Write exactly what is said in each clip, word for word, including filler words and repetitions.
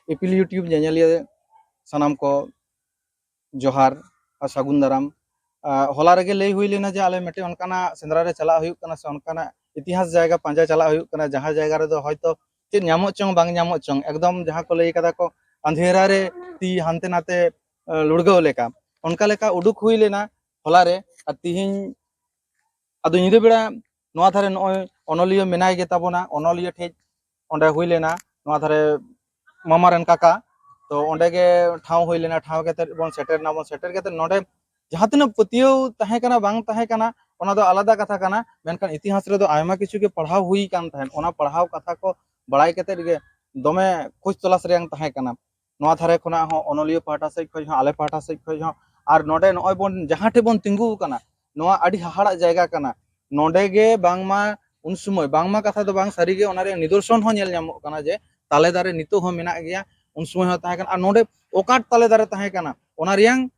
ᱤᱯᱤᱞ YouTube ᱧᱮᱧᱮᱞᱤᱭᱟᱹ ᱥᱟᱱᱟᱢ ᱠᱚ ᱡᱚᱦᱟᱨ ᱟᱨ ᱥᱟᱹᱜᱩᱱ ᱫᱟᱨᱟᱢ᱾ ᱟᱨ ᱦᱚᱞᱟ ᱨᱮᱜᱮ ᱞᱟᱹᱭ ᱦᱩᱭ ᱞᱮᱱᱟ ᱡᱮ ᱟᱞᱮ ᱢᱤᱫᱴᱮᱱ ᱚᱱᱠᱟᱱᱟᱜ ᱥᱮᱸᱫᱽᱨᱟ ᱨᱮ ᱪᱟᱞᱟᱜ ᱦᱩᱭᱩᱜ ᱠᱟᱱᱟ ᱥᱮ ᱚᱱᱠᱟᱱᱟᱜ ᱤᱛᱤᱦᱟᱥ ᱡᱟᱭᱜᱟ ᱯᱟᱸᱡᱟ ᱪᱟᱞᱟᱜ ᱦᱩᱭᱩᱜ ᱠᱟᱱᱟ, ᱡᱟᱦᱟᱸ ᱡᱟᱭᱜᱟ ᱨᱮᱫᱚ ᱦᱚᱭᱛᱳ ᱪᱮᱫ ᱧᱟᱢᱚᱜ ᱪᱚᱝ ᱵᱟᱝ ᱧᱟᱢᱚᱜ ᱪᱚᱝ, ᱮᱠᱫᱚᱢ ᱡᱟᱦᱟᱸ ᱠᱚ ᱞᱟᱹᱭ ᱠᱟᱫᱟ ᱠᱚ ᱟᱸᱫᱷᱮᱨᱟ ᱨᱮ ᱛᱤ ᱦᱟᱱᱛᱮ ᱱᱟᱛᱮ ᱞᱩᱲᱜᱟᱹᱣ ᱞᱮᱠᱟ, ᱚᱱᱠᱟ ᱞᱮᱠᱟ ᱩᱰᱩᱠ ᱦᱩᱭ ᱞᱮᱱᱟ ᱦᱚᱞᱟ ᱨᱮ᱾ ᱟᱨ ᱛᱤᱦᱤᱧ ᱟᱫᱚ ᱧᱤᱫᱟᱹ ᱵᱮᱲᱟ ᱱᱚᱣᱟ ᱫᱷᱟᱨᱮ ᱱᱚᱜᱼᱚᱭ ᱚᱱᱚᱞᱤᱭᱟᱹ ᱢᱮᱱᱟᱭ ᱜᱮ ᱛᱟᱵᱚᱱᱟ, ᱚᱱᱚᱞᱤᱭᱟᱹ ᱴᱷᱮᱡ ᱚᱸᱰᱮ ᱦᱩᱭ ᱞᱮᱱᱟ, ᱱᱚᱣᱟ ᱫᱷᱟᱨᱮ ᱢᱟᱢᱟ ᱨᱮᱱ ᱠᱟᱠᱟ᱾ ᱛᱚ ᱚᱸᱰᱮ ᱜᱮ ᱴᱷᱟᱶ ᱦᱩᱭ ᱞᱮᱱᱟ, ᱴᱷᱟᱶ ᱠᱟᱛᱮ ᱵᱚᱱ ᱥᱮᱴᱮᱨ ᱱᱟᱵᱚᱱ, ᱥᱮᱴᱮᱨ ᱠᱟᱛᱮ ᱱᱚᱰᱮ ᱡᱟᱦᱟᱸ ᱛᱤᱱᱟᱹᱜ ᱯᱟᱹᱛᱭᱟᱹᱣ ᱛᱟᱦᱮᱸ ᱠᱟᱱᱟ ᱵᱟᱝ ᱛᱟᱦᱮᱸ ᱠᱟᱱᱟ, ᱚᱱᱟ ᱫᱚ ᱟᱞᱟᱫᱟ ᱠᱟᱛᱷᱟ ᱠᱟᱱᱟ, ᱢᱮᱱᱠᱷᱟᱱ ᱤᱛᱤᱦᱟᱥ ᱨᱮᱫᱚ ᱟᱭᱢᱟ ᱠᱤᱪᱷᱩ ᱜᱮ ᱯᱟᱲᱦᱟᱣ ᱦᱩᱭ ᱠᱟᱱ ᱛᱟᱦᱮᱸᱫ᱾ ᱚᱱᱟ ᱯᱟᱲᱦᱟᱣ ᱠᱟᱛᱷᱟ ᱠᱚ ᱵᱟᱲᱟᱭ ᱠᱟᱛᱮ ᱜᱮ ᱫᱚᱢᱮ ᱠᱷᱚᱡᱽ ᱛᱚᱞᱟᱥ ᱨᱮᱭᱟᱝ ᱛᱟᱦᱮᱸ ᱠᱟᱱᱟ᱾ ᱱᱚᱣᱟ ᱫᱷᱟᱨᱮ ᱠᱷᱚᱱᱟᱜ ᱦᱚᱸ, ᱚᱱᱚᱞᱤᱭᱟᱹ ᱯᱟᱦᱴᱟ ᱥᱮᱫ ᱠᱷᱚᱱ ᱦᱚᱸ, ᱟᱞᱮ ᱯᱟᱦᱴᱟ ᱥᱮᱫ ᱠᱷᱚᱱ ᱦᱚᱸ, ᱟᱨ ᱱᱚᱰᱮ ᱱᱚᱜᱼᱚᱭ ᱵᱚᱱ ᱡᱟᱦᱟᱸ ᱴᱷᱮᱱ ᱵᱚᱱ ᱛᱤᱸᱜᱩ ᱟᱠᱟᱱᱟ, ᱱᱚᱣᱟ ᱟᱹᱰᱤ ᱦᱟᱦᱟᱲᱟᱜ ᱡᱟᱭᱜᱟ ᱠᱟᱱᱟ᱾ ᱱᱚᱰᱮ ᱜᱮ ᱵᱟᱝᱢᱟ ᱩᱱ ᱥᱚᱢᱚᱭ, ᱵᱟᱝᱢᱟ ᱠᱟᱛᱷᱟ ᱫᱚ ᱵᱟᱝ, ᱥᱟᱹᱨᱤᱜᱮ ᱚᱱᱟ ᱨᱮᱭᱟᱜ ᱱᱤᱫᱚᱨᱥᱚᱱ ᱦᱚᱸ ᱧᱮᱞ ᱧᱟᱢᱚᱜ ᱠᱟᱱᱟ ᱡᱮ ᱛᱟᱞᱮ ᱫᱟᱨᱮ ᱱᱤᱛᱚᱜ ᱦᱚᱸ ᱢᱮᱱᱟᱜ ᱜᱮᱭᱟ, ᱩᱱ ᱥᱚᱢᱚᱭ ᱦᱚᱸ ᱛᱟᱦᱮᱸ ᱠᱟᱱᱟ᱾ ᱟᱨ ᱱᱚᱰᱮ ᱚᱠᱟᱴ ᱛᱟᱞᱮ ᱫᱟᱨᱮ ᱛᱟᱦᱮᱸ ᱠᱟᱱᱟ, ᱚᱱᱟ ᱨᱮᱭᱟᱝ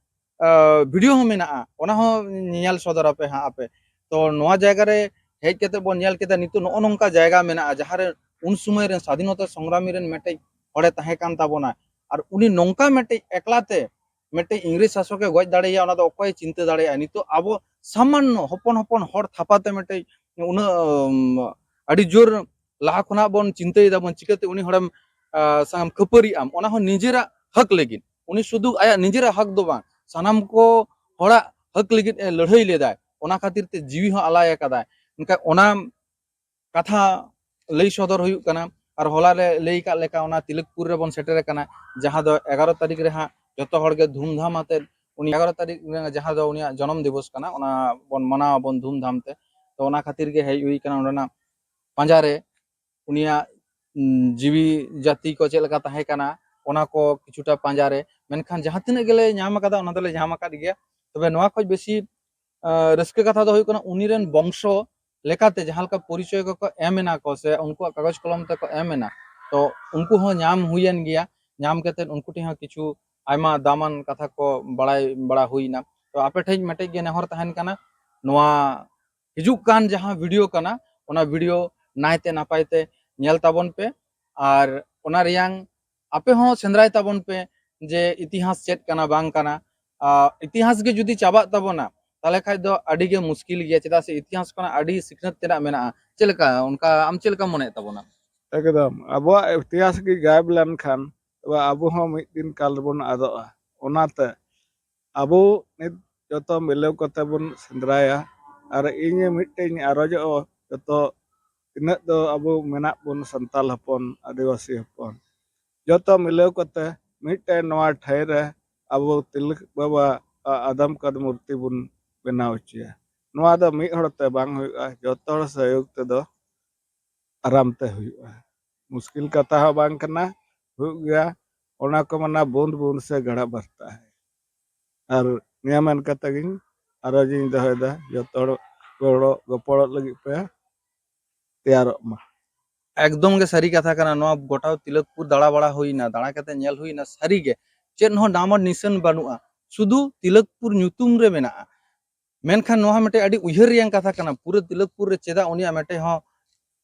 ᱵᱷᱤᱰᱤᱭᱳ ᱦᱚᱸ ᱢᱮᱱᱟᱜᱼᱟ, ᱚᱱᱟ ᱦᱚᱸ ᱧᱮᱞ ᱥᱚᱫᱚᱨ ᱟᱯᱮ ᱦᱟᱸᱜ ᱟᱯᱮ᱾ ᱛᱚ ᱱᱚᱣᱟ ᱡᱟᱭᱜᱟ ᱨᱮ ᱦᱮᱡ ᱠᱟᱛᱮ ᱵᱚᱱ ᱧᱮᱞ ᱠᱮᱫᱟ, ᱱᱤᱛᱚᱜ ᱱᱚᱜᱼᱚ ᱱᱚᱝᱠᱟ ᱡᱟᱭᱜᱟ ᱢᱮᱱᱟᱜᱼᱟ, ᱡᱟᱦᱟᱸ ᱨᱮ ᱩᱱ ᱥᱚᱢᱚᱭ ᱨᱮᱱ ᱥᱟᱫᱷᱤᱱᱚᱛᱟ ᱥᱚᱝᱜᱨᱟᱢᱤ ᱨᱮᱱ ᱢᱤᱫᱴᱮᱡ ᱦᱚᱲᱮ ᱛᱟᱦᱮᱸ ᱠᱟᱱ ᱛᱟᱵᱚᱱᱟ, ᱟᱨ ᱩᱱᱤ ᱱᱚᱝᱠᱟ ᱢᱤᱫᱴᱮᱡ ᱮᱠᱞᱟ ᱛᱮ ᱢᱤᱫᱴᱮᱡ ᱤᱝᱨᱮᱡᱽ ᱥᱟᱥᱚᱠᱮ ᱜᱚᱡ ᱫᱟᱲᱮᱭᱟᱭᱟ, ᱚᱱᱟ ᱫᱚ ᱚᱠᱚᱭ ᱪᱤᱱᱛᱟᱹ ᱫᱟᱲᱮᱭᱟᱜᱼᱟ? ᱱᱤᱛᱚᱜ ᱟᱵᱚ ᱥᱟᱢᱟᱱᱱᱚ ᱦᱚᱯᱚᱱ ᱦᱚᱯᱚᱱ ᱦᱚᱲ ᱛᱷᱟᱯᱟ ᱛᱮ ᱢᱤᱫᱴᱮᱡ ᱩᱱᱟᱹᱜ, ᱩᱢ, ᱟᱹᱰᱤ ᱡᱳᱨ ᱞᱟᱦᱟ ᱠᱷᱚᱱᱟᱜ ᱵᱚᱱ ᱪᱤᱱᱛᱟᱹᱭ ᱫᱟᱵᱚᱱ, ᱪᱤᱠᱟᱹᱛᱮ ᱩᱱᱤ ᱦᱚᱲᱮᱢ, ᱟ, ᱥᱟᱶᱮᱢ ᱠᱷᱟᱹᱯᱟᱹᱨᱤᱜ ᱟᱢ, ᱚᱱᱟ ᱦᱚᱸ ᱱᱤᱡᱮᱨᱟᱜ ᱦᱚᱠ ᱞᱟᱹᱜᱤᱫ᱾ ᱩᱱᱤ ᱥᱩᱫᱷᱩ ᱟᱭᱟᱜ ᱱᱤᱡᱮᱨᱟᱜ ᱦᱚᱠ ᱫᱚ ᱵᱟᱝ, ᱥᱟᱱᱟᱢ ᱠᱚ ᱦᱚᱲᱟᱜ ᱦᱚᱠ ᱞᱟᱹᱜᱤᱫ ᱮ ᱞᱟᱹᱲᱦᱟᱹᱭ ᱞᱮᱫᱟᱭ, ᱚᱱᱟ ᱠᱷᱟᱹᱛᱤᱨ ᱛᱮ ᱡᱤᱣᱤ ᱦᱚᱸ ᱟᱞᱟᱭ ᱟᱠᱟᱫᱟᱭ᱾ ᱢᱮᱱᱠᱷᱟᱱ ᱚᱱᱟ ᱠᱟᱛᱷᱟ ᱞᱟᱹᱭ ᱥᱚᱫᱚᱨ ᱦᱩᱭᱩᱜ ᱠᱟᱱᱟ᱾ ᱟᱨ ᱦᱚᱞᱟ ᱞᱮ ᱞᱟᱹᱭ ᱠᱟᱜ ᱞᱮᱠᱟ, ᱚᱱᱟ ᱛᱤᱞᱚᱠᱯᱩᱨ ᱨᱮᱵᱚᱱ ᱥᱮᱴᱮᱨ ᱟᱠᱟᱱᱟ, ᱡᱟᱦᱟᱸ ᱫᱚ ᱮᱜᱟᱨᱚ ᱛᱟᱹᱨᱤᱠᱷ ᱨᱮ ᱦᱟᱸᱜ ᱡᱚᱛᱚ ᱦᱚᱲ ᱜᱮ ᱫᱷᱩᱢᱫᱷᱟᱢ ᱟᱛᱮᱫ, ᱩᱱᱤ ᱮᱜᱟᱨᱚ ᱛᱟᱹᱨᱤᱠᱷ ᱨᱮ ᱡᱟᱦᱟᱸ ᱫᱚ ᱩᱱᱤᱭᱟᱜ ᱡᱚᱱᱚᱢ ᱫᱤᱵᱚᱥ ᱠᱟᱱᱟ, ᱚᱱᱟ ᱵᱚᱱ ᱢᱟᱱᱟᱣ ᱟᱵᱚᱱ ᱫᱷᱩᱢᱫᱷᱟᱢ ᱛᱮ᱾ ᱛᱚ ᱚᱱᱟ ᱠᱷᱟᱹᱛᱤᱨ ᱜᱮ ᱦᱮᱡ ᱦᱩᱭ ᱠᱟᱱᱟ ᱚᱸᱰᱮᱱᱟᱜ ᱯᱟᱸᱡᱟ ᱨᱮ, ᱩᱱᱤᱭᱟᱜ, ᱩᱢ, ᱡᱤᱣᱤ ᱡᱟᱹᱛᱤ ᱠᱚ ᱪᱮᱫ ᱞᱮᱠᱟ ᱛᱟᱦᱮᱸ ᱠᱟᱱᱟ, ᱚᱱᱟ ᱠᱚ ᱠᱤᱪᱷᱩᱴᱟ ᱯᱟᱸᱡᱟ ᱨᱮ᱾ ᱢᱮᱱᱠᱷᱟᱱ ᱡᱟᱦᱟᱸ ᱛᱤᱱᱟᱹᱜ ᱜᱮᱞᱮ ᱧᱟᱢ ᱟᱠᱟᱫᱟ, ᱚᱱᱟ ᱫᱚᱞᱮ ᱧᱟᱢ ᱟᱠᱟᱫ ᱜᱮᱭᱟ᱾ ᱛᱚᱵᱮ ᱱᱚᱣᱟ ᱠᱷᱚᱡ ᱵᱮᱥᱤ, ᱟ, ᱨᱟᱹᱥᱠᱟᱹ ᱠᱟᱛᱷᱟ ᱫᱚ ᱦᱩᱭᱩᱜ ᱠᱟᱱᱟ, ᱩᱱᱤ ᱨᱮᱱ ᱵᱚᱝᱥᱚ ᱞᱮᱠᱟᱛᱮ ᱡᱟᱦᱟᱸ ᱞᱮᱠᱟ ᱯᱚᱨᱤᱪᱚᱭ ᱠᱚᱠᱚ ᱮᱢ ᱮᱱᱟ ᱠᱚ ᱥᱮ ᱩᱱᱠᱩᱣᱟᱜ ᱠᱟᱜᱚᱡᱽ ᱠᱚᱞᱚᱢ ᱛᱮᱠᱚ ᱮᱢ ᱮᱱᱟ, ᱛᱚ ᱩᱱᱠᱩ ᱦᱚᱸ ᱧᱟᱢ ᱦᱩᱭᱮᱱ ᱜᱮᱭᱟ᱾ ᱧᱟᱢ ᱠᱟᱛᱮᱫ ᱩᱱᱠᱩ ᱴᱷᱮᱱ ᱦᱚᱸ ᱠᱤᱪᱷᱩ ᱟᱭᱢᱟ ᱫᱟᱢᱟᱱ ᱠᱟᱛᱷᱟ ᱠᱚ ᱵᱟᱲᱟᱭ ᱵᱟᱲᱟ ᱦᱩᱭᱱᱟ᱾ ᱛᱚ ᱟᱯᱮ ᱴᱷᱮᱱ ᱢᱤᱫᱴᱮᱡ ᱜᱮ ᱱᱮᱦᱚᱨ ᱛᱟᱦᱮᱱ ᱠᱟᱱᱟ, ᱱᱚᱣᱟ ᱦᱤᱡᱩᱜ ᱠᱟᱱ ᱡᱟᱦᱟᱸ ᱵᱷᱤᱰᱤᱭᱳ ᱠᱟᱱᱟ, ᱚᱱᱟ ᱵᱷᱤᱰᱤᱭᱳ ᱱᱟᱭᱛᱮ ᱱᱟᱯᱟᱭ ᱛᱮ ᱧᱮᱞ ᱛᱟᱵᱚᱱ ᱯᱮ᱾ ᱟᱨ ᱚᱱᱟ ᱨᱮᱭᱟᱝ ᱟᱯᱮ ᱦᱚᱸ ᱥᱮᱸᱫᱽᱨᱟᱭ ᱛᱟᱵᱚᱱ ᱯᱮ ᱡᱮ ᱤᱛᱤᱦᱟᱥ ᱪᱮᱫ ᱠᱟᱱᱟ ᱵᱟᱝ ᱠᱟᱱᱟ᱾ ᱟᱨ ᱤᱛᱤᱦᱟᱥ ᱜᱮ ᱡᱩᱫᱤ ᱪᱟᱵᱟᱜ ᱛᱟᱵᱚᱱᱟ, ᱛᱟᱦᱚᱞᱮ ᱠᱷᱟᱡ ᱫᱚ ᱟᱹᱰᱤ ᱜᱮ ᱢᱩᱥᱠᱤᱞ ᱜᱮᱭᱟ, ᱪᱮᱫᱟᱜ ᱥᱮ ᱤᱛᱤᱦᱟᱥ ᱠᱷᱚᱱᱟᱜ ᱟᱹᱰᱤ ᱥᱤᱠᱷᱱᱟᱹᱛ ᱛᱮᱱᱟᱜ ᱢᱮᱱᱟᱜᱼᱟ᱾ ᱪᱮᱫ ᱞᱮᱠᱟ, ᱚᱱᱠᱟ ᱟᱢ ᱪᱮᱫ ᱞᱮᱠᱟᱢ ᱢᱚᱱᱮᱭᱮᱫ ᱛᱟᱵᱚᱱᱟ? ᱮᱠᱫᱚᱢ, ᱟᱵᱚᱣᱟᱜ ᱤᱛᱤᱦᱟᱥ ᱜᱮ ᱜᱟᱭᱮᱵ ᱞᱮᱱᱠᱷᱟᱱ, ᱛᱚᱵᱮ ᱟᱵᱚ ᱦᱚᱸ ᱢᱤᱫ ᱫᱤᱱ ᱠᱟᱞ ᱨᱮᱵᱚᱱ ᱟᱫᱚᱜᱼᱟ᱾ ᱚᱱᱟᱛᱮ ᱟᱵᱚ ᱱᱤᱛ ᱡᱚᱛᱚ ᱢᱤᱞᱟᱹᱣ ᱠᱟᱛᱮ ᱵᱚᱱ ᱥᱮᱸᱫᱽᱨᱟᱭᱟ᱾ ᱟᱨ ᱤᱧ ᱢᱤᱫᱴᱮᱱ ᱤᱧ ᱟᱨᱚᱡᱚᱜᱼᱟ, ᱡᱚᱛᱚ ᱛᱤᱱᱟᱹᱜ ᱫᱚ ᱟᱵᱚ ᱢᱮᱱᱟᱜ ᱵᱚᱱ, ᱥᱟᱱᱛᱟᱞ ᱦᱚᱯᱚᱱ, ᱟᱹᱫᱤᱵᱟᱹᱥᱤ ᱦᱚᱯᱚᱱ, ᱡᱚᱛᱚ ᱢᱤᱞᱟᱹᱣ ᱠᱟᱛᱮ ᱢᱤᱫᱴᱮᱱ ᱱᱚᱣᱟ ᱴᱷᱟᱹᱭ ᱨᱮ ᱟᱵᱚ ᱛᱤᱞᱠᱟᱹ ᱵᱟᱵᱟ ᱟ-, ᱟᱫᱚᱢ ᱠᱟᱫ ᱢᱩᱨᱛᱤ ᱵᱚᱱ ᱵᱮᱱᱟᱣ ᱦᱚᱪᱚᱭᱟ᱾ ᱱᱚᱣᱟ ᱫᱚ ᱢᱤᱫ ᱦᱚᱲ ᱛᱮ ᱵᱟᱝ ᱦᱩᱭᱩᱜᱼᱟ, ᱡᱚᱛᱚ ᱦᱚᱲ ᱥᱚᱦᱭᱳᱜᱽ ᱛᱮᱫᱚ ᱟᱨᱟᱢ ᱛᱮ ᱦᱩᱭᱩᱜᱼᱟ᱾ ᱢᱩᱥᱠᱤᱞ ᱠᱟᱛᱷᱟ ᱦᱚᱸ ᱵᱟᱝ ᱠᱟᱱᱟ, ᱦᱩᱭᱩᱜ ᱜᱮᱭᱟ᱾ ᱚᱱᱟ ᱠᱚ ᱢᱮᱱᱟ, ᱵᱩᱸᱫ ᱵᱩᱸᱫ ᱥᱮ ᱜᱟᱰᱟ ᱵᱟᱨᱛᱟ ᱦᱮ᱾ ᱟᱨ ᱱᱤᱭᱟᱹ ᱢᱮᱱ ᱠᱟᱛᱮ ᱜᱤᱧ ᱟᱨᱚ ᱜᱤᱧ ᱫᱚᱦᱚᱭᱮᱫᱟ, ᱡᱚᱛᱚ ᱦᱚᱲ ᱜᱚᱲᱚ ᱜᱚᱯᱚᱲᱚᱜ ᱞᱟᱹᱜᱤᱫ ᱯᱮ ᱛᱮᱭᱟᱨᱚᱜ ᱢᱟ᱾ ᱮᱠᱫᱚᱢ ᱜᱮ ᱥᱟᱹᱨᱤ ᱠᱟᱛᱷᱟ ᱠᱟᱱᱟ᱾ ᱱᱚᱣᱟ ᱜᱚᱴᱟ ᱛᱤᱞᱟᱹᱠᱯᱩᱨ ᱫᱟᱬᱟ ᱵᱟᱲᱟ ᱦᱩᱭᱱᱟ, ᱫᱟᱬᱟ ᱠᱟᱛᱮ ᱧᱮᱞ ᱦᱩᱭᱱᱟ, ᱥᱟᱹᱨᱤ ᱜᱮ ᱪᱮᱫ ᱦᱚᱸ ᱱᱟᱢ ᱟᱨ ᱱᱤᱥᱟᱹᱱ ᱵᱟᱹᱱᱩᱜᱼᱟ, ᱥᱩᱫᱷᱩ ᱛᱤᱞᱟᱹᱠᱯᱩᱨ ᱧᱩᱛᱩᱢ ᱨᱮ ᱢᱮᱱᱟᱜᱼᱟ᱾ ᱢᱮᱱᱠᱷᱟᱱ ᱱᱚᱣᱟ ᱢᱤᱫᱴᱮᱡ ᱟᱹᱰᱤ ᱩᱭᱦᱟᱹᱨ ᱨᱮᱭᱟᱝ ᱠᱟᱛᱷᱟ ᱠᱟᱱᱟ, ᱯᱩᱨᱟᱹ ᱛᱤᱞᱟᱹᱠᱯᱩᱨ ᱨᱮ ᱪᱮᱫᱟᱜ ᱩᱱᱤᱭᱟᱜ ᱢᱤᱫᱴᱮᱡ ᱦᱚᱸ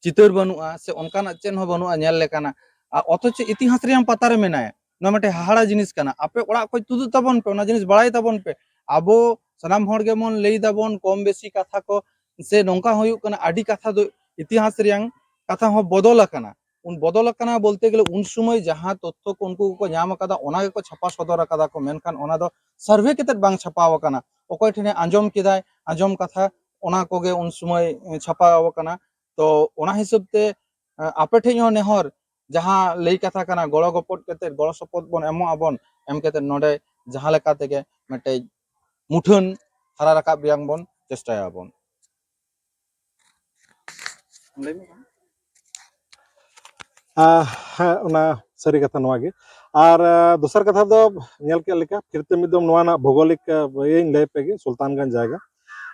ᱪᱤᱛᱟᱹᱨ ᱵᱟᱹᱱᱩᱜᱼᱟ ᱥᱮ ᱚᱱᱠᱟᱱᱟᱜ ᱪᱮᱫ ᱦᱚᱸ ᱵᱟᱹᱱᱩᱜᱼᱟ ᱧᱮᱞ ᱞᱮᱠᱟᱱᱟᱜ, ᱟᱨ ᱚᱛᱷᱚᱪᱚ ᱤᱛᱤᱦᱟᱥ ᱨᱮᱭᱟᱝ ᱯᱟᱛᱟ ᱨᱮ ᱢᱮᱱᱟᱭᱟ᱾ ᱱᱚᱣᱟ ᱢᱤᱫᱴᱮᱡ ᱦᱟᱦᱟᱲᱟ ᱡᱤᱱᱤᱥ ᱠᱟᱱᱟ᱾ ᱟᱯᱮ ᱚᱲᱟᱜ ᱠᱷᱚᱡ ᱛᱩᱫᱩᱜ ᱛᱟᱵᱚᱱ ᱯᱮ, ᱚᱱᱟ ᱡᱤᱱᱤᱥ ᱵᱟᱲᱟᱭ ᱛᱟᱵᱚᱱ ᱯᱮ᱾ ᱟᱵᱚ ᱥᱟᱱᱟᱢ ᱦᱚᱲ ᱜᱮᱵᱚᱱ ᱞᱟᱹᱭ ᱫᱟᱵᱚᱱ ᱠᱚᱢ ᱵᱮᱥᱤ ᱠᱟᱛᱷᱟ ᱠᱚ, ᱥᱮ ᱱᱚᱝᱠᱟ ᱦᱩᱭᱩᱜ ᱠᱟᱱᱟ, ᱟᱹᱰᱤ ᱠᱟᱛᱷᱟ ᱫᱚ ᱤᱛᱤᱦᱟᱥ ᱨᱮᱭᱟᱝ ᱠᱟᱛᱷᱟ ᱦᱚᱸ ᱵᱚᱫᱚᱞ ᱟᱠᱟᱱᱟ᱾ ᱩᱱ ᱵᱚᱫᱚᱞ ᱟᱠᱟᱱᱟ ᱵᱚᱞᱛᱮ ᱜᱮᱞᱮ ᱩᱱ ᱥᱚᱢᱚᱭ ᱡᱟᱦᱟᱸ ᱛᱚᱛᱛᱷᱚ ᱠᱚ ᱩᱱᱠᱩ ᱠᱚᱠᱚ ᱧᱟᱢ ᱟᱠᱟᱫᱟ, ᱚᱱᱟ ᱜᱮᱠᱚ ᱪᱷᱟᱯᱟ ᱥᱚᱫᱚᱨ ᱟᱠᱟᱫᱟ ᱠᱚ, ᱢᱮᱱᱠᱷᱟᱱ ᱚᱱᱟ ᱫᱚ ᱥᱟᱨᱵᱷᱮ ᱠᱟᱛᱮᱫ ᱵᱟᱝ ᱪᱷᱟᱯᱟᱣ ᱟᱠᱟᱱᱟ᱾ ᱚᱠᱚᱭ ᱴᱷᱮᱱᱮ ᱟᱸᱡᱚᱢ ᱠᱮᱫᱟᱭ, ᱟᱸᱡᱚᱢ ᱠᱟᱛᱷᱟ, ᱚᱱᱟ ᱠᱚᱜᱮ ᱩᱱ ᱥᱚᱢᱚᱭ ᱪᱷᱟᱯᱟᱣ ᱟᱠᱟᱱᱟ᱾ ᱛᱚ ᱚᱱᱟ ᱦᱤᱥᱟᱹᱵ ᱛᱮ, ᱮ, ᱟᱯᱮ ᱴᱷᱮᱱ ᱦᱚᱸ ᱱᱮᱦᱚᱨ, ᱡᱟᱦᱟᱸ ᱞᱟᱹᱭ ᱠᱟᱛᱷᱟ ᱠᱟᱱᱟ, ᱜᱚᱲᱚ ᱜᱚᱯᱚᱲ ᱠᱟᱛᱮᱫ, ᱜᱚᱲᱚ ᱥᱚᱯᱚᱦᱚᱫ ᱵᱚᱱ ᱮᱢᱚᱜ ᱟᱵᱚᱱ, ᱮᱢ ᱠᱟᱛᱮᱫ ᱱᱚᱰᱮ ᱡᱟᱦᱟᱸ ᱞᱮᱠᱟ ᱛᱮᱜᱮ ᱢᱤᱫᱴᱮᱡ ᱢᱩᱴᱷᱟᱹᱱ ᱦᱟᱨᱟ ᱨᱟᱠᱟᱵ ᱨᱮᱭᱟᱝ ᱵᱚᱱ ᱪᱮᱥᱴᱟᱭᱟᱵᱚᱱ᱾ ᱞᱟᱹᱭ ᱢᱮ᱾ ᱟᱦ, ᱦᱮᱸ, ᱚᱱᱟ ᱥᱟᱹᱨᱤ ᱠᱟᱛᱷᱟ ᱱᱚᱣᱟ ᱜᱮ᱾ ᱟᱨ, ᱟᱦ, ᱫᱚᱥᱟᱨ ᱠᱟᱛᱷᱟ ᱫᱚ, ᱧᱮᱞ ᱠᱮᱫ ᱞᱮᱠᱟ, ᱯᱷᱤᱨ ᱛᱮ ᱢᱤᱫ ᱫᱚᱢ ᱱᱚᱣᱟ ᱨᱮᱱᱟᱜ ᱵᱷᱳᱜᱳᱞᱤᱠ, ᱟᱦ, ᱤᱭᱟᱹᱧ ᱞᱟᱹᱭ ᱯᱮᱜᱮ, ᱥᱩᱞᱛᱟᱱᱜᱚᱸᱡᱽ ᱡᱟᱭᱜᱟ᱾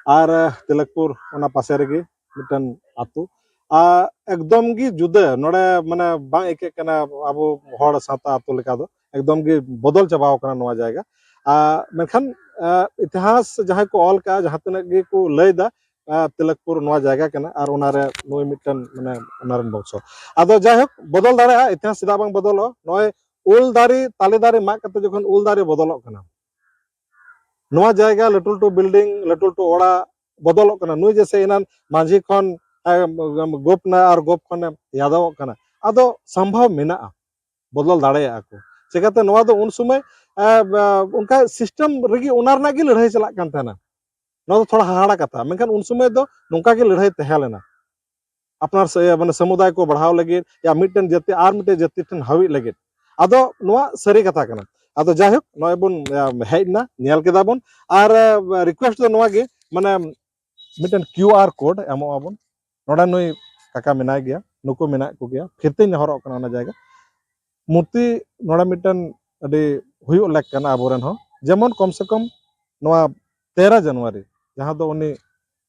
ᱟᱨ, ᱟᱦ, ᱛᱤᱞᱟᱠᱯᱩᱨ ᱚᱱᱟ ᱯᱟᱥᱮ ᱨᱮᱜᱮ ᱢᱤᱫᱴᱮᱱ ᱟᱹᱛᱩ᱾ ᱟᱨ ᱮᱠᱫᱚᱢ ᱜᱮ ᱡᱩᱫᱟᱹ, ᱱᱚᱰᱮ ᱢᱟᱱᱮ ᱵᱟᱝ ᱟᱹᱭᱠᱟᱹᱜ ᱠᱟᱱᱟ ᱟᱵᱚ ᱦᱚᱲ ᱥᱟᱶᱛᱟ ᱟᱹᱛᱩ ᱞᱮᱠᱟ ᱫᱚ, ᱮᱠᱫᱚᱢ ᱜᱮ ᱵᱚᱫᱚᱞ ᱪᱟᱵᱟᱣ ᱠᱟᱱᱟ ᱱᱚᱣᱟ ᱡᱟᱭᱜᱟ᱾ ᱟᱨ ᱢᱮᱱᱠᱷᱟᱱ, ᱟᱦ, ᱤᱛᱤᱦᱟᱥ ᱡᱟᱦᱟᱸᱭ ᱠᱚ ᱚᱞ ᱠᱟᱜᱼᱟ, ᱡᱟᱦᱟᱸ ᱛᱤᱱᱟᱹᱜ ᱜᱮᱠᱚ ᱞᱟᱹᱭ ᱮᱫᱟ, ᱟᱸ, ᱛᱤᱞᱚᱠᱯᱩᱨ ᱱᱚᱣᱟ ᱡᱟᱭᱜᱟ ᱠᱟᱱᱟ, ᱟᱨ ᱚᱱᱟᱨᱮ ᱱᱩᱭ ᱢᱤᱫᱴᱮᱱ, ᱢᱟᱱᱮ, ᱚᱱᱟ ᱨᱮᱱ ᱵᱚᱝᱥᱚ᱾ ᱟᱫᱚ ᱡᱟᱭᱦᱳᱠ, ᱵᱚᱫᱚᱞ ᱫᱟᱲᱮᱭᱟᱜᱼᱟ, ᱤᱛᱤᱦᱟᱥ ᱪᱮᱫᱟᱜ ᱵᱟᱝ ᱵᱚᱫᱚᱞᱚᱜᱼᱟ? ᱱᱚᱜᱼᱚᱭ ᱩᱞ ᱫᱟᱨᱮ, ᱛᱟᱞᱮ ᱫᱟᱨᱮ ᱢᱟᱜ ᱠᱟᱛᱮ ᱡᱚᱠᱷᱚᱱ ᱩᱞ ᱫᱟᱨᱮ ᱵᱚᱫᱚᱞᱚᱜ ᱠᱟᱱᱟ, ᱱᱚᱣᱟ ᱡᱟᱭᱜᱟ ᱞᱟᱹᱴᱩ ᱞᱟᱹᱴᱩ building, ᱞᱟᱹᱴᱩ ᱞᱟᱹᱴᱩ ᱚᱲᱟᱜ ᱵᱚᱫᱚᱞᱚᱜ ᱠᱟᱱᱟ, ᱱᱩᱭ ᱡᱮᱥᱮ ᱮᱱᱟᱱ ᱢᱟᱹᱡᱷᱤ ᱠᱷᱚᱱ, ᱮ, ᱜᱳᱯ ᱱᱟ ᱟᱨ ᱜᱳᱯ ᱠᱷᱚᱱᱮ ᱭᱟᱫᱚᱵᱚᱜ ᱠᱟᱱᱟ, ᱟᱫᱚ ᱥᱚᱢᱵᱷᱚᱵ ᱢᱮᱱᱟᱜᱼᱟ, ᱵᱚᱫᱚᱞ ᱫᱟᱲᱮᱭᱟᱜᱼᱟ ᱠᱚ᱾ ᱪᱤᱠᱟᱹᱛᱮ ᱱᱚᱣᱟ ᱫᱚ ᱩᱱ ᱥᱚᱢᱚᱭ, ᱮ, ᱵᱟ-, ᱚᱱᱠᱟ system ᱨᱮᱜᱮ ᱚᱱᱟ ᱨᱮᱱᱟᱜ ᱜᱮ ᱞᱟᱹᱲᱦᱟᱹᱭ ᱪᱟᱞᱟᱜ ᱠᱟᱱ ᱛᱟᱦᱮᱱᱟ᱾ ᱱᱚᱣᱟ ᱫᱚ ᱛᱷᱚᱲᱟ ᱦᱟᱦᱟᱲᱟ ᱠᱟᱛᱷᱟ, ᱢᱮᱱᱠᱷᱟᱱ ᱩᱱ ᱥᱚᱢᱚᱭ ᱫᱚ ᱱᱚᱝᱠᱟ ᱜᱮ ᱞᱟᱹᱲᱦᱟᱹᱭ ᱛᱟᱦᱮᱸ ᱞᱮᱱᱟ, ᱟᱯᱱᱟᱨ ᱥᱮ, ᱢᱟᱱᱮ, ᱥᱚᱢᱩᱫᱟᱭ ᱠᱚ ᱵᱟᱲᱦᱟᱣ ᱞᱟᱹᱜᱤᱫ, ᱭᱟ ᱢᱤᱫᱴᱮᱱ ᱡᱟᱹᱛᱤ ᱟᱨ ᱢᱤᱫᱴᱮᱱ ᱡᱟᱹᱛᱤ ᱴᱷᱮᱱ ᱦᱟᱹᱣᱤᱫ ᱞᱟᱹᱜᱤᱫ᱾ ᱟᱫᱚ ᱱᱚᱣᱟ ᱥᱟᱹᱨᱤ ᱠᱟᱛᱷᱟ ᱠᱟᱱᱟ᱾ ᱟᱫᱚ ᱡᱟᱭᱦᱳᱠ, ᱱᱚᱜᱼᱚᱭ ᱵᱚᱱ, ᱮ, ᱦᱮᱡ ᱮᱱᱟ, ᱧᱮᱞ ᱠᱮᱫᱟ ᱵᱚᱱ, ᱟᱨ, ᱮ, request ᱫᱚ ᱱᱚᱣᱟ ᱜᱮ, ᱢᱟᱱᱮ, ᱢᱤᱫᱴᱮᱱ QR code ᱮᱢᱚᱜ ᱟᱵᱚᱱ, ᱱᱚᱰᱮ ᱱᱩᱭ ᱠᱟᱠᱟ ᱢᱮᱱᱟᱭ ᱜᱮᱭᱟ, ᱱᱩᱠᱩ ᱢᱮᱱᱟᱜ ᱠᱚᱜᱮᱭᱟ, ᱯᱷᱤᱨᱛᱤᱧ ᱱᱮᱦᱚᱨᱚᱜ ᱠᱟᱱᱟ ᱚᱱᱟ ᱡᱟᱭᱜᱟ᱾ ᱢᱩᱨᱛᱤ ᱱᱚᱰᱮ ᱢᱤᱫᱴᱮᱱ ᱟᱹᱰᱤ ᱦᱩᱭᱩᱜ ᱞᱮᱠ ᱠᱟᱱᱟ ᱟᱵᱚᱨᱮᱱ ᱦᱚᱸ, ᱡᱮᱢᱚᱱ ᱠᱚᱢ ᱥᱮ ᱠᱚᱢ ᱱᱚᱣᱟ ᱛᱮᱨᱚ ᱡᱟᱱᱩᱣᱟᱨᱤ, ᱡᱟᱦᱟᱸ ᱫᱚ ᱩᱱᱤ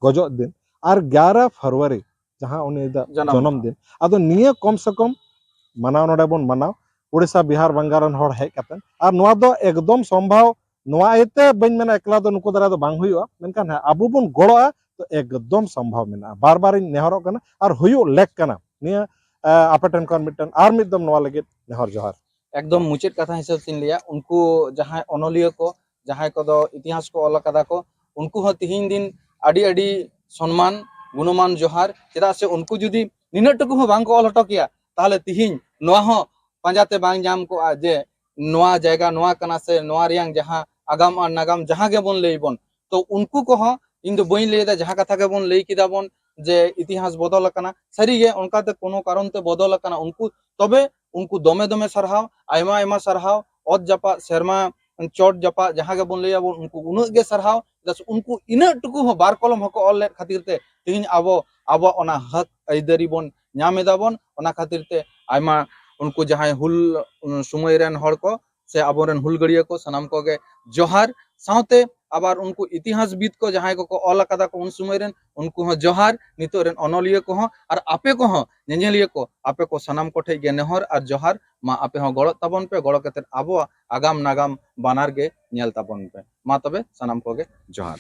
ᱜᱚᱡᱚᱜ ᱫᱤᱱ, ᱟᱨ ᱜᱭᱟᱨᱟ ᱯᱷᱮᱵᱽᱨᱩᱣᱟᱨᱤ, ᱡᱟᱦᱟᱸ ᱩᱱᱤ ᱫᱟᱜ ᱡᱟᱱᱟᱢ ᱡᱚᱱᱚᱢ ᱫᱤᱱ, ᱟᱫᱚ ᱱᱤᱭᱟᱹ ᱠᱚᱢ ᱥᱮ ᱠᱚᱢ ᱢᱟᱱᱟᱣ ᱱᱚᱰᱮ ᱵᱚᱱ ᱢᱟᱱᱟᱣ, ᱩᱲᱤᱥᱥᱟ, ᱵᱤᱦᱟᱨ, ᱵᱟᱝᱜᱟᱞ ᱨᱮᱱ ᱦᱚᱲ ᱦᱮᱡ ᱠᱟᱛᱮ᱾ ᱟᱨ ᱱᱚᱣᱟ ᱫᱚ ᱮᱠᱫᱚᱢ ᱥᱚᱢᱵᱷᱟᱣ, ᱱᱚᱣᱟ ᱤᱭᱟᱹᱛᱮ ᱵᱟᱹᱧ ᱢᱮᱱᱟ ᱮᱠᱞᱟ ᱫᱚ ᱱᱩᱠᱩ ᱫᱟᱨᱟᱭ ᱫᱚ ᱵᱟᱝ ᱦᱩᱭᱩᱜᱼᱟ, ᱢᱮᱱᱠᱷᱟᱱ ᱦᱮᱸ, ᱟᱵᱚ ᱵᱚᱱ ᱜᱚᱲᱚᱜᱼᱟ, ᱛᱚ ᱮᱠᱫᱚᱢ ᱥᱚᱢᱵᱷᱟᱣ ᱢᱮᱱᱟᱜᱼᱟ᱾ ᱵᱟᱨ ᱵᱟᱨᱤᱧ ᱱᱮᱦᱚᱨᱚᱜ ᱠᱟᱱᱟ ᱟᱨ ᱦᱩᱭᱩᱜ ᱞᱮᱠ ᱠᱟᱱᱟ᱾ ᱱᱤᱭᱟᱹ, ᱮ, ᱟᱯᱮ ᱴᱷᱮᱱ ᱠᱷᱚᱱ ᱢᱤᱫᱴᱮᱱ ᱟᱨ ᱢᱤᱫ ᱫᱚᱢ ᱱᱚᱣᱟ ᱞᱟᱹᱜᱤᱫ ᱱᱮᱦᱚᱨ ᱡᱚᱦᱟᱨ᱾ ᱮᱠᱫᱚᱢ ᱢᱩᱪᱟᱹᱫ ᱠᱟᱛᱷᱟ ᱦᱤᱥᱟᱹᱵ ᱛᱤᱧ ᱞᱟᱹᱭᱟ, ᱩᱱᱠᱩ ᱡᱟᱦᱟᱸᱭ ᱚᱱᱚᱞᱤᱭᱟᱹ ᱠᱚ, ᱡᱟᱦᱟᱸᱭ ᱠᱚᱫᱚ ᱤᱛᱤᱦᱟᱥ ᱠᱚ ᱚᱞ ᱟᱠᱟᱫᱟ ᱠᱚ, ᱩᱱᱠᱩ ᱦᱚᱸ ᱛᱤᱦᱤᱧ ᱫᱤᱱ ᱟᱹᱰᱤ ᱟᱹᱰᱤ ᱥᱚᱱᱢᱟᱱ, ᱜᱩᱱᱚᱢᱟᱱ ᱡᱚᱦᱟᱨ᱾ ᱪᱮᱫᱟᱜ ᱥᱮ ᱩᱱᱠᱩ ᱡᱩᱫᱤ ᱱᱤᱱᱟᱹᱜ ᱴᱩᱠᱩ ᱦᱚᱸ ᱵᱟᱝ ᱠᱚ ᱚᱞ ᱦᱚᱴᱚ ᱠᱮᱭᱟ, ᱛᱟᱦᱚᱞᱮ ᱛᱤᱦᱤᱧ ᱱᱚᱣᱟ ᱦᱚᱸ ᱯᱟᱸᱡᱟᱛᱮ ᱵᱟᱝ ᱧᱟᱢ ᱠᱚᱜᱼᱟ ᱡᱮ ᱱᱚᱣᱟ ᱡᱟᱭᱜᱟ ᱱᱚᱣᱟ ᱠᱟᱱᱟ ᱥᱮ ᱱᱚᱣᱟ ᱨᱮᱭᱟᱝ ᱡᱟᱦᱟᱸ ᱟᱜᱟᱢ ᱟᱨ ᱱᱟᱜᱟᱢ ᱡᱟᱦᱟᱸ ᱜᱮᱵᱚᱱ ᱞᱟᱹᱭ ᱵᱚᱱ, ᱛᱚ ᱩᱱᱠᱩ ᱠᱚᱦᱚᱸ, ᱤᱧ ᱫᱚ ᱵᱟᱹᱧ ᱞᱟᱹᱭ ᱮᱫᱟ ᱡᱟᱦᱟᱸ ᱠᱟᱛᱷᱟ ᱜᱮᱵᱚᱱ ᱞᱟᱹᱭ ᱠᱮᱫᱟ ᱵᱚᱱ ᱡᱮ ᱤᱛᱤᱦᱟᱥ ᱵᱚᱫᱚᱞ ᱟᱠᱟᱱᱟ, ᱥᱟᱹᱨᱤᱜᱮ ᱚᱱᱠᱟᱛᱮ ᱠᱳᱱᱳ ᱠᱟᱨᱚᱱ ᱛᱮ ᱵᱚᱫᱚᱞ ᱟᱠᱟᱱᱟ ᱩᱱᱠᱩ, ᱛᱚᱵᱮ ᱩᱱᱠᱩ ᱫᱚᱢᱮ ᱫᱚᱢᱮ ᱥᱟᱨᱦᱟᱣ, ᱟᱭᱢᱟ ᱟᱭᱢᱟ ᱥᱟᱨᱦᱟᱣ, ᱚᱛ ᱡᱟᱯᱟᱜ ᱥᱮᱨᱢᱟ ᱪᱚᱴ ᱡᱟᱯᱟᱜ ᱡᱟᱦᱟᱸ ᱜᱮᱵᱚᱱ ᱞᱟᱹᱭᱟᱵᱚᱱ, ᱩᱱᱠᱩ ᱩᱱᱟᱹᱜ ᱜᱮ ᱥᱟᱨᱦᱟᱣ᱾ ᱪᱮᱫᱟᱜ ᱥᱮ ᱩᱱᱠᱩ ᱤᱱᱟᱹᱜ ᱴᱩᱠᱩ ᱦᱚᱸ ᱵᱟᱨ ᱠᱚᱞᱚᱢ ᱦᱚᱸᱠᱚ ᱚᱞ ᱞᱮᱫ ᱠᱷᱟᱹᱛᱤᱨ ᱛᱮ ᱛᱮᱦᱮᱧ ᱟᱵᱚ ᱟᱵᱚᱣᱟᱜ ᱚᱱᱟ ᱦᱚᱠ ᱟᱹᱭᱫᱟᱹᱨᱤ ᱵᱚᱱ ᱧᱟᱢ ᱮᱫᱟ ᱵᱚᱱ᱾ ᱚᱱᱟ ᱠᱷᱟᱹᱛᱤᱨ ᱛᱮ ᱟᱭᱢᱟ ᱩᱱᱠᱩ ᱡᱟᱦᱟᱸᱭ ᱦᱩᱞ, ᱩᱱ ᱥᱚᱢᱚᱭ ᱨᱮᱱ ᱦᱚᱲ ᱠᱚ ᱥᱮ ᱟᱵᱚᱨᱮᱱ ᱦᱩᱞᱜᱟᱹᱲᱤᱭᱟᱹ ᱠᱚ ᱥᱟᱱᱟᱢ ᱠᱚᱜᱮ ᱡᱚᱦᱟᱨ᱾ ᱥᱟᱶᱛᱮ ᱟᱵᱟᱨ ᱩᱱᱠᱩ ᱤᱛᱤᱦᱟᱥᱵᱤᱫ ᱠᱚ ᱡᱟᱦᱟᱸᱭ ᱠᱚᱠᱚ ᱚᱞ ᱟᱠᱟᱫᱟ ᱠᱚ ᱩᱱ ᱥᱚᱢᱚᱭ ᱨᱮᱱ, ᱩᱱᱠᱩ ᱦᱚᱸ ᱡᱚᱦᱟᱨ᱾ ᱱᱤᱛᱚᱜ ᱨᱮᱱ ᱚᱱᱚᱞᱤᱭᱟᱹ ᱠᱚᱦᱚᱸ ᱟᱨ ᱟᱯᱮ ᱠᱚᱦᱚᱸ ᱧᱮᱧᱮᱞᱤᱭᱟᱹ ᱠᱚ, ᱟᱯᱮ ᱠᱚ ᱥᱟᱱᱟᱢ ᱠᱚᱴᱷᱮᱡ ᱜᱮ ᱱᱮᱦᱚᱨ ᱟᱨ ᱡᱚᱦᱟᱨ, ᱢᱟ ᱟᱯᱮ ᱦᱚᱸ ᱜᱚᱲᱚᱜ ᱛᱟᱵᱚᱱ ᱯᱮ, ᱜᱚᱲᱚ ᱠᱟᱛᱮ ᱟᱵᱚᱣᱟᱜ ᱟᱜᱟᱢ ᱱᱟᱜᱟᱢ ᱵᱟᱱᱟᱨ ᱜᱮ ᱧᱮᱞ ᱛᱟᱵᱚᱱ ᱯᱮ᱾ ᱢᱟ ᱛᱚᱵᱮ ᱥᱟᱱᱟᱢ ᱠᱚᱜᱮ ᱡᱚᱦᱟᱨ᱾